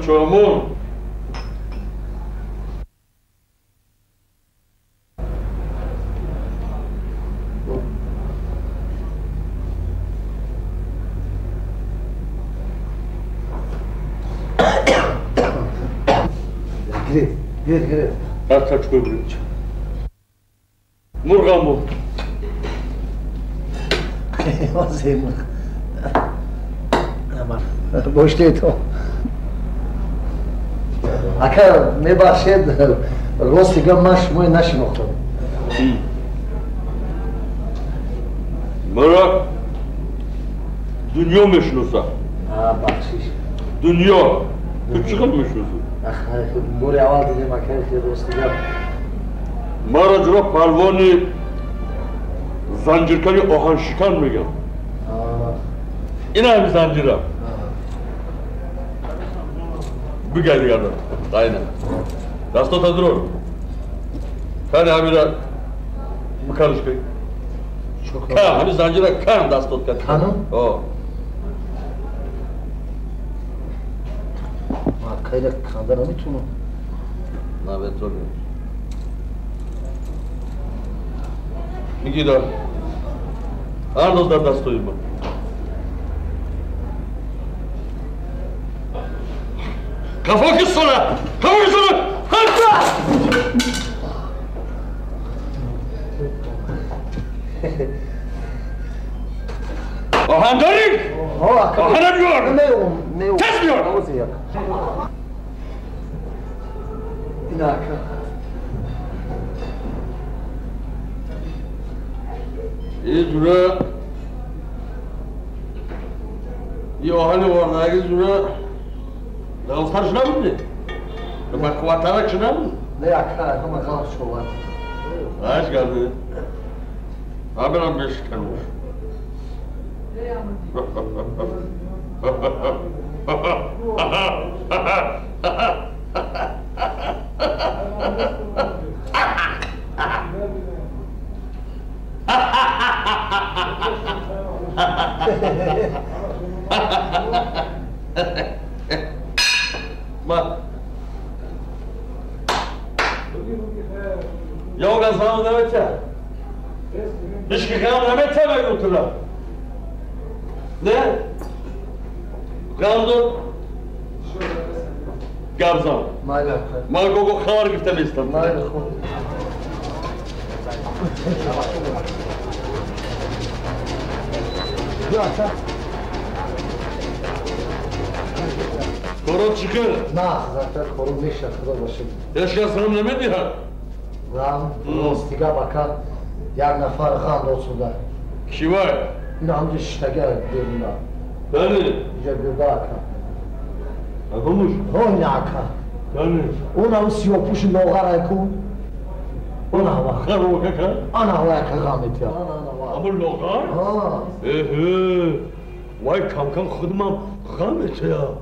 Чойамон. Гирифт, гирифт. Ҳар чой биред. Мурғам буд. Ҳозир мурғ. Боштед. Ака, мебахшед, рости гап ман шумои нашинохтам. Мара дунё мешиноса. Бахшиш. Дунё. Ту чӣ қадр мешиноси? Бори аввал дидем, ака, рости гап. Мара ҷура палвони занҷиркани оҳаншикан мегам. Ина ҳами занҷира. Бигай дигарда. Айна. Дастота дур. Кани ҳамира биканш кай. Кан, ҳами занҷира кан дастот кан. Кану? О. Ма кайда канда наметунам. Наметунам. Мигида. Андоз дар дастои ман. Кафо ки сола! Кафо ки сола! Оҳан дорӣ? Оҳана биёр! Тез биёр! Ина ака. И ҷура и оҳани вордаги ҷура Дағалтар шунабудни? Ба қувваттарак шунабуд? Не, ака, ҳама ғалат шовад. Аш гарди. Ҳаминам мешикануш. Ма. Ёга салом намеча. Ҳички ғам намеча мегӯ тура. Не? Ғам дор? Гап зан. Майли ака. Ман гого хабар гирифта местам. Майли хуб. Биё ака. Корот чӣ хел? Нағз ака, корот мешавад, худо бошад. Ҳеч кас ғам намедиҳад? Ғам? Рости гап ака, як нафар ғам дод суда. Кӣ вай? Ина ҳамҷа шиштага беруна. Бале. Иҷа бирда ака. Акомуш? Ҳо, ина ака. Бале. Он ҳам сиёҳпӯши лоғар ку. Он ҳава. Хар ака? Ана ҳава ака ғам метиҳад. Ҳамон лоғар? Ҳа. Эҳе. Вай кам-кам худмам ғам метиҳад.